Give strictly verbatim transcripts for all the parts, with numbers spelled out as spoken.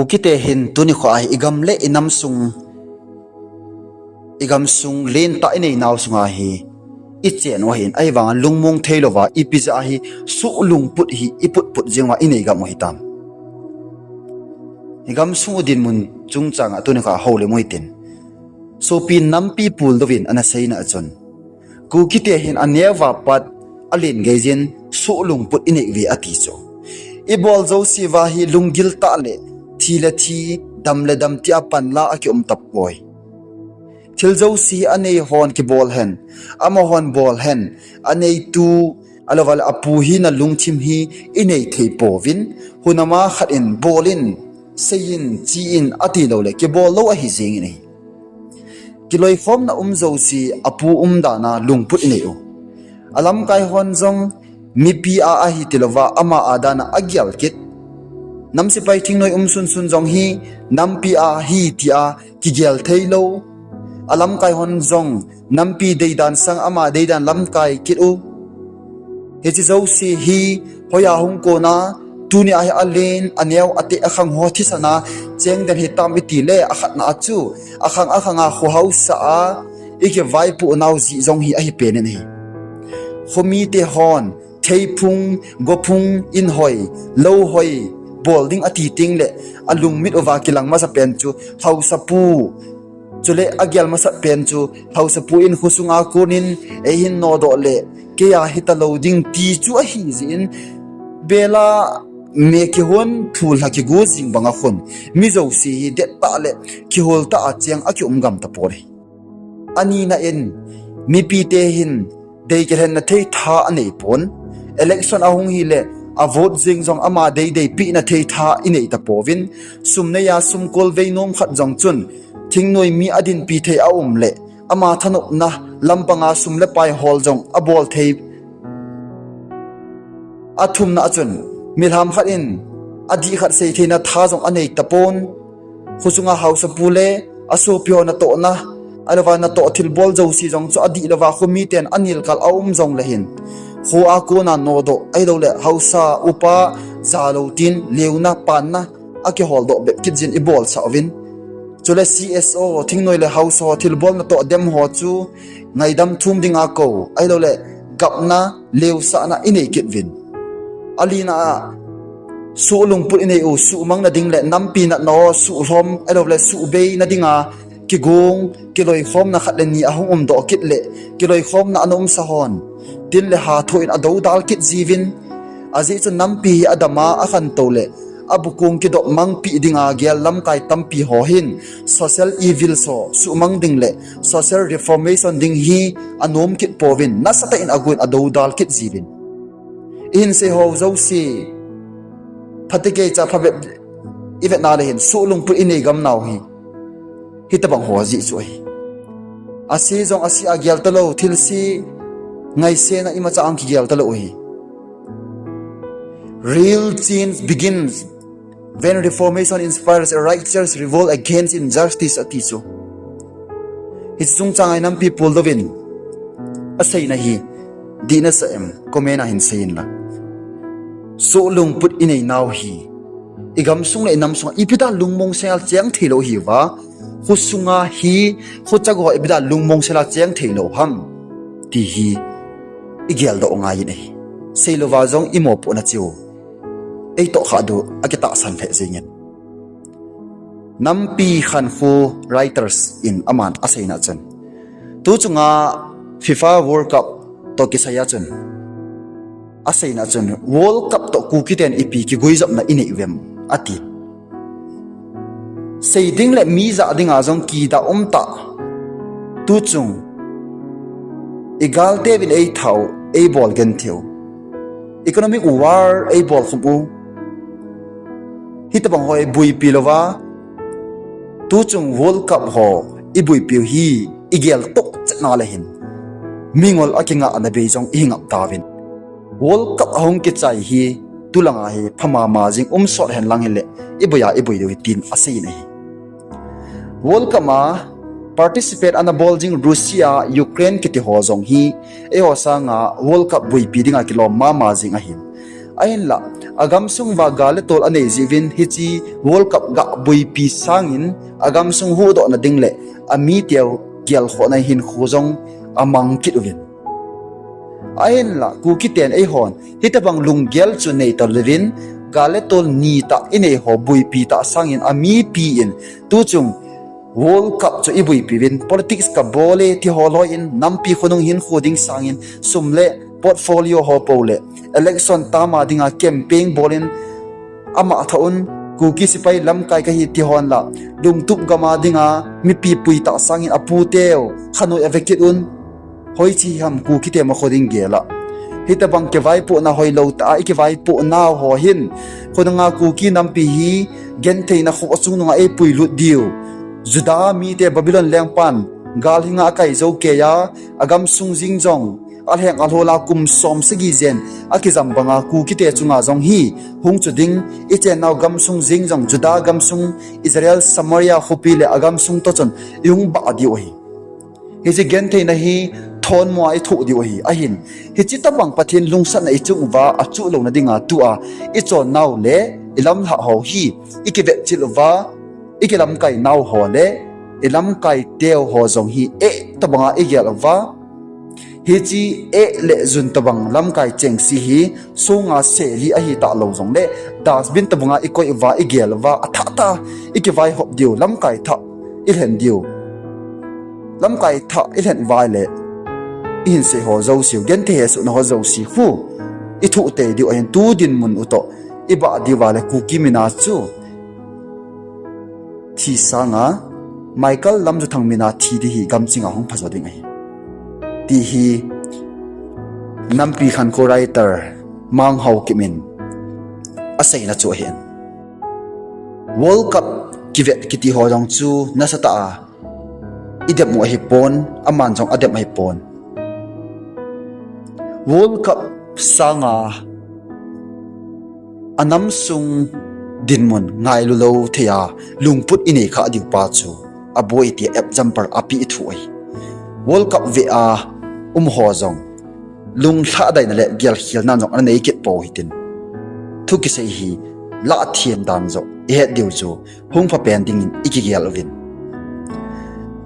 Kukite hin tuni kho ahi igam le inam sung, igam sung lentah inei nau sunga hi ichen u ahin, ahivanga lungmong thei louva ipi jeh a hi suh lungput hi iputput jeng uva inei gam u hitam. Igam sung u dinmun chungchanga tuni kho a houlim u hitin. Sopi Nampi Puldoh in ana seina a chun, Kukite hin aneo a pat alen geiyin suh lungput inei uve ati chu. Ibol jouse uva hi lunggil tah le thi le thi, dam le dam tia panla akium tapoi. Thil jouse hi anei hon kibol hen, amahon bol hen, aneitu, ahilouva le apu hina lungthim hi inei thei pouvin, hun ama khat in bol in, sei in, chi in ati lou le kibol lou ahi jeng in ahi. Kiloikhomna um jouse apu umdan a lungput inei u. Alamkai hon jong mipi a ahi tilouva ama a dan a agel kit. Nam sepai thingnoi um sunsun jong hi nampi a hi tia kigel thei lou. Alamkai hon jong nampi deidan sang ama deidan lamkai kit u. Hiche jouse hi hoiya hung kon a, tuni a hi alen, aneo, ateh, akhang ho thisan a cheng den hitam iti le, akhatna a chu akhang akhang a kho haosa a ikivaipoh nau jeh jong hi ahi pen in ahi. Khomite hon theiphung, gophung, in hoi, lou hoi bol ding ati teng le, alungmit uva kilang masa pen chu haosapu, chule agel masa pen chu haosapu in khosunga kon in eihin nodoh le, keiya hita lou ding ti chu ahi jeh in, bela me kihon, phul lha kigu jing banga khun mi jouse hi dettah le kihol tah a cheng akium gam tapon ahi. Anina in, mipite hin dei kilhenna thei tha anei pon. Election ahung hile, a vote jeng jong ama deidei pehna thei tha inei tapouvin. Sum neiya sumkol vei nom khat jong chun, thingnoi mi adinpi thei aum le, ama thanopna lampanga sum le pai hol jong abol thei. Athumna a chun, milham khat in adih khat sei theina tha jong anei tapon. Khosunga haosapu le asopi ho natohna, ahilouva natoh thilbol jouse jong chu adih louva khomiten anelkal aum jongle hin, kho a kona nodoh, ahiloule haosa upa jalou tin leuna panna akiholdoh bep kit jin ibolsah uvin. Chule C S O, thingnoi le haosa ho thilbol natoh dem ho chu ngaidam thum dinga kou, ahiloule gapna, leusahna inei kit uvin. Alina a, suh lungput inei u, suhmang nading le nampi natna ho suhlhom, ahiloule suhbei nadinga kigong, kiloikhomna khat le ni ahung umdoh kit le, kiloikhomna ana umsa hon tin le ha thoh in adoudal kit jiuvin. Ajeh chu nampi hi adama akhantou le, abukong kidopmangpeh dinga gel lamkai tampi ho hin social evils ho suhmang ding le social reformation ding hi anom kit pouvin, nasatah in agon adoudal kit jiuvin. Ihinsei ho jouse, phatecha phabep ivetna le hin suh lungput inei gam nau hi hitobang ho jeh chu ahi. Ase jong ase a gel talou, thilse ngaisena imacha ahung kigel talou ahi. Real change begins when reformation inspires a righteous revolt against injustice ati chu. Hiche chungchanga hi Nampi Puldoh in aseina hi dih nasa em, comment a hin seiyin lang. Suh lungput inei nau hi igamsung le inamsunga ipi dia lungmong sela cheng theilou hiuva, khosunga hi khochago ipi dia lungmong sela cheng theilou ham ti hi igeldoh ngai in ahi. Seilouva jong imopohna chu eitoh khah diu akitahsan lheh jengin. Nampi Khankho Reuters in aman aseina chun, tuchunga FIFA World Cup toh kisai a chun, aseina chun World Cup toh Kukiten ipi kiguijopna inei uvem ati. Sei ding le mi jah dinga jong kidah umtah. Tuchung igalteuvin eithat u, eibol genthei u, economic war eibolkhum u, hitobang ho iboipi louva, tuchung World Cup ho iboipiu hi igeltoh chetna le hin, mingol akingahna bei jong ihingap tauvin. World Cup ahung kichai hi tulanga hi pha mama jing, umsot hen lang hile, iboiya iboi diu hi tin aseiyin ahi. World Cup a participate ana bol jing Russia, Ukraine kiti ho jong hi eiho sanga World Cup boipi dinga kilom mama jing ahin. Ahinla, Agamsung uva gal le tol anei jeh uvin hiche World Cup gah boipi sangin agamsung huhdohna ding le amiteu gelkhohna hinkho jong amang kit uvin. Ahinla Kukiten eihon hitobang lunggel chu nei talouvin, gal le tol nitah inei ho boipi tah sangin amipi in tuchung World Cup chu iboipi uvin, politics kabol e ti ho loi in, nampi khonung hinkho ding sangin, sum le portfolio ho pou le election term a dinga campaign bolin, amah thah un, Kuki sepai lamkai kahi ti hon la, lungtup gam a dinga mipi pui tah sangin aputeu khanoi ave kit un, hoiche ham Kukite ma kho ding gel a. Hitobang kivaipohna hoilou tah a ikivaipoh nau ho hin, khonunga Kuki nampi hi gentheina khohsung nunga eipuilut diu, Juda mite Babylon lengpan gal hinga akai jou keiya, agamsung jing jong alheng alhol a kum som sagi jen akijam banga Kukite chunga jong hi hung chu ding, ichennau gamsung jing jong Juda gamsung, Israel, Samaria khopi le agamsung toh chun ihung bah diu ahi. Hiche gentheina hi thonmo a ithoh diu ahi. Ahin, hiche tobang Pathen lungsatna ichung uva achuh louna dinga tua ichonnau le ilamlhah ho hi ikivetchil uva, ikilamkai nau ho le ilamkai teu ho jong hi eh tobanga igel uva, hiche eh le jun tobang lamkai chengse hi songa seli ahi talou jongle, dustbin tobanga ikoi uva, igel uva, athah tah a ikivaihop diu, lamkai thah ilhen diu. Lamkai thah ilhen uva le ihinsei ho jouse u, genthei hesohna ho jouse khu ithoh tei diu ahin, tu dinmun u toh ibah diuva le Kuki mina chu thi sanga Michael Lamjothang mina thi ding hi gamchinga hung phajo ding ahi, ti hi nampi khankho writer Mang Haokip in aseina chu ahin. World Cup kivet kiti ho jong chu nasatah a idem u ahipon, aman jong adem ahipon. World Cup sanga anamsung dinmun ngailu lou thei a lungput inei kha diu pa chu aboi tia example apeh thu ahi. World Cup ve a um ho jong lunglhadaina le gelkhelna jong ana nei kit pou hitin, thu kisei hi lah them dan joh ihet diu chu hung phapen dingin ikigel uvin.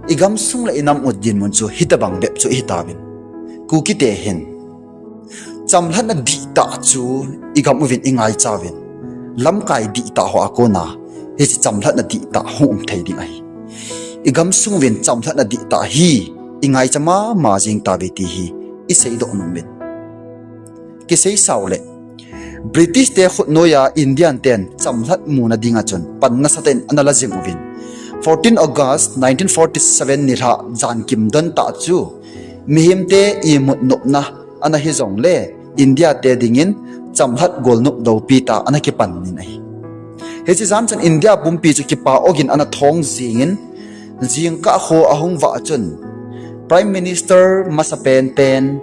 Igamsung le inam u dinmun chu hitobang bep chu ihitauvin, Kukite hin chamlhatna dihtah chu igam uvin ingaichauvin, lamkai dihtah ho a kona hiche chamlhatna dihtah hung um thei ding ahi. Igamsung uvin chamlhatna dihtah hi ingaicha mama jeng tauve ti hi iseidoh nom uvin. Kiseisau le British te khutnoiya Indian ten chamlhat muna dinga chun pan nasatah in ana la jing uvin, fourteen August nineteen forty seven nilhah jankim don tah chu mihemte imut nopna ana hijongle India te dingin chamlhat golnop loupi tah ana kipan in ahi. Hiche jan chun India pumpi chu kipa ogin ana thong jingin, jingkah kho ahung vah chun Prime Minister masapen pen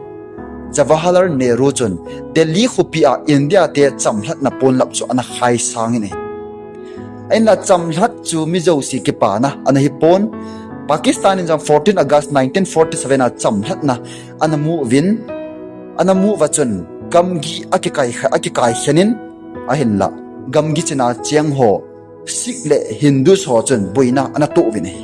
Jawaharlal Nehru chun Delhi khopi a India te chamlhatna ponlap chu ana khaisangin ahi. Ahinla chamlhat chu mi jouse kipana ana hipon. Pakistan in jong fourteen August nineteen forty seven a chamlhatna ana mu uvin, ana mu uva chun gamgi akikai kha-, akikaikhen in, ahinla gamgi china cheng ho Sikh le Hindus ho chun boina ana toh uvin ahi.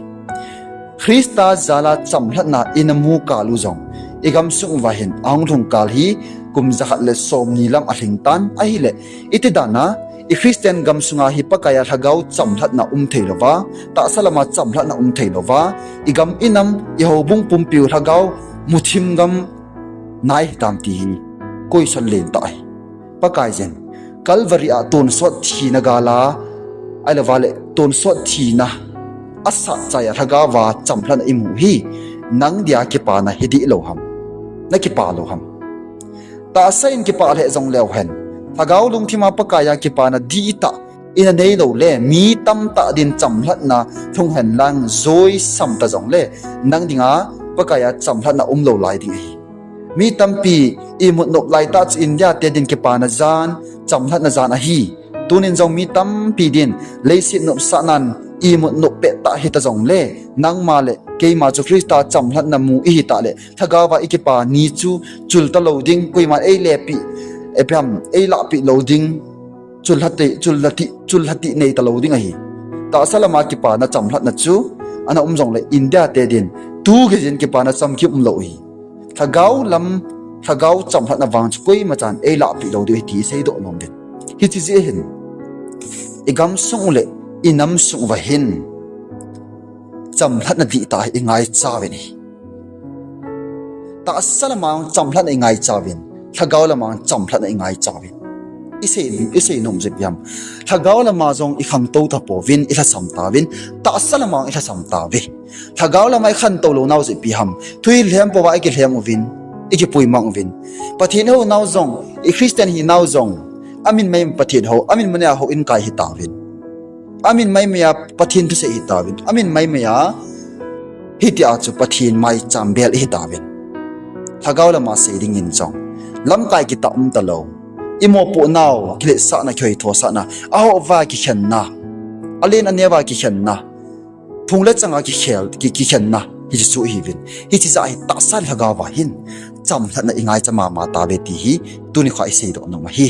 Christa jala chamlhatna ina mu kal u jong igamsung uva hin ahung lhung kal hi kum jakhat le somni lam alhingtan ahile, iti dana i Christian gamsunga hi Pakaiya lhagao chamlhatna um theilouva, tahsa lama chamlhatna um theilouva, igam inam ihoubung pumpiu lhagao muthim gam nai hitam ti hi koison lentah ahi. Pakaiyin Calvary a tonsot thina gala, ahilouva le tonsot thina asatchaiya lhagaova chamlhatna imu hi nang dia kipana hidehlou ham? Nakipa lou ham? Tahsa in kipah lheh jongleu hen, lhagao lungthima Pakaiya kipana dihtah ina neilou le mi tamtah din chamlhatna lhung henlang joisam ta jongle nang dinga Pakaiya chamlhatna umlou lai ding ahi. Mi tampi imut nop laitah chu India te din kipana jan, chamlhatna jan ahi. Tunin jong mi tampi din leiset nopsahnan imut nop pettah hita jongle, nangma le keima chu Christa chamlhatna mu ihitah le lhagaova ikipa ni chu chul talou ding, koiman eilepeh, ipi ham, eilahpeh lou ding, chulhati, chulhati, chulhati nei talou ding ahi. Tahsa lama kipana chamlhatna chu ana um jongle India te din tu geiyin kipana chamkim umlou ahi. Lhagao lam, lhagao chamlhatna vang chu koimachan eilahpeh lou diu ahi ti iseidoh nom uvin. Hiche jeh hin igamsung u le inamsung uva hin chamlhatna dihtah hi ingaichauvin ahi. Tahsa lama chamlhatna ingaichauvin, lhagao lama chamlhatna ingaichauvin. Isei, isei nom jeh ipi ham, lhagao lama jong ikhangtou tapouvin, ilhasam tauvin, tahsa lama ilhasam tauve. Lhagao lama ikhantou lou nau jeh ipi ham, thu ilhem pouva ikilhem uvin, ikipuimang uvin. Pathen ihou nau jong, i Christian hinau jong, amin maimai Pathen hou, amin maimai a houin kai hitauvin. Amin maimai a Pathen thusei hitauvin. Amin maimai a hitia chu Pathen maicham bel ihitauvin. Lhagao lama sei dingin jong lamkai kitah um talou. Imopohnau, kiletsahna, kihoithosahna, ahoh uva kikhenna, alen aneo va kikhenna, phung le changa kikhel, ki, kikhenna, hiche chu ihiuvin. Hiche jeh a hi tahsa lhagao va hin chamlhatna ingaicha mama tauve ti hi tuni kho iseidoh nom ahi.